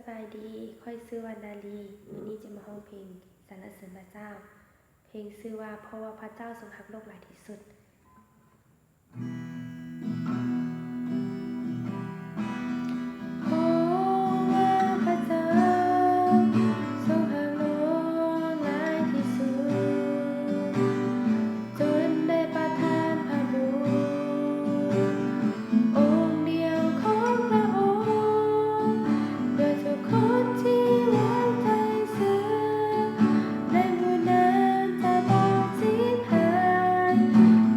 ສະບາຍດີ, ຂ້ອຍຊື່ວ່ານາລີ. ມື້ນີ້ຈະມາຮ້ອງເພງສັນລະເສີນພະເຈົ້າ. ເພງຊື່ວ່າ ເພາະວ່າພະເຈົ້າຊົງຮັກໂລກຫຼາຍທີ່ສຸດ. ເພາະວ່າພະເຈົ້າຊົງຮັກໂລກຫຼາຍທີ່ສຸດ, ຈົນໄດ້ປະທານພະບຸດ ອົງດຽວຂອງພະອົງ ເພື່ອທຸກຄົນທີ່ວາງໃຈເຊື່ອ ໃນຜູ້ນັ້ນຈະບໍ່ເຈັບຫາຍ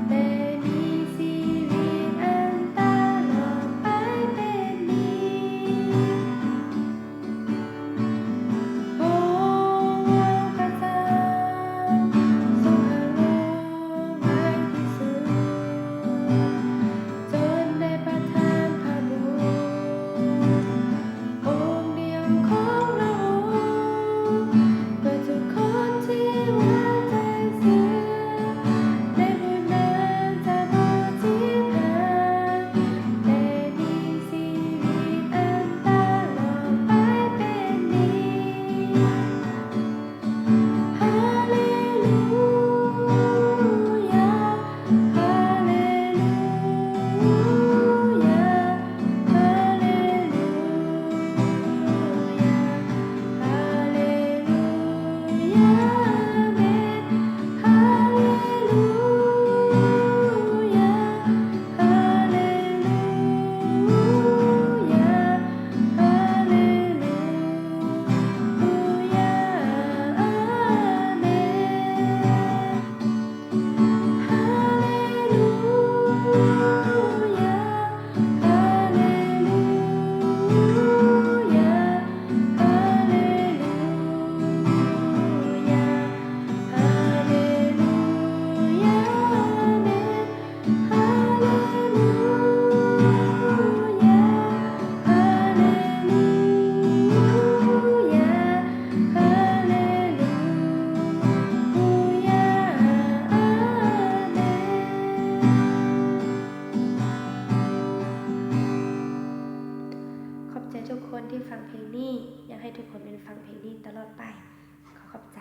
ແຕ່ມີຊີວິດອັນຕະຫຼອດໄປເປັນນິດ. ເພາະວ່າພະເຈົ້າຊົງຮັກໂລກຫຼາຍທີ່ສຸດ, ຈົນໄດ້ປະທານພະບຸດ ອົງດຽວຂອງພະອົງ ເພື່ອທຸກຄົນທີ່ວາງໃຈເຊື່ອ ໃນຜູ້ນັ້ນຈະບໍ່ເຈັບຫາຍ ແຕ່ມີຊີວິດອັນຕະຫຼອດໄປເປັນນິດ. ຮາເລລູຢາ ຮາເລລູຢາ ຮາເລລູຢາ ຮາເລລູຢາ ອາເມນ. ຮາເລລູຢາ ຮາເລລູຢາ ຮາເລລູຢາ ອາເມນ. ຮາເລລູຢາ ຮາເລລູຢາ ຮາເລລູຢາ ຮາເລລູຢາ ອາເມນ. ຮາເລລູຢາ ຮາເລລູຢາ ຮາເລລູຢາ ອາເມນ. ຂອບໃຈທຸກຄົນທີ່ຟັງເພງນີ້. ຢາກໃຫ້ທຸກຄົນແມ່ນຟັງເພງນີ້ຕະຫຼອດໄປ. ຂໍຂອບໃຈ.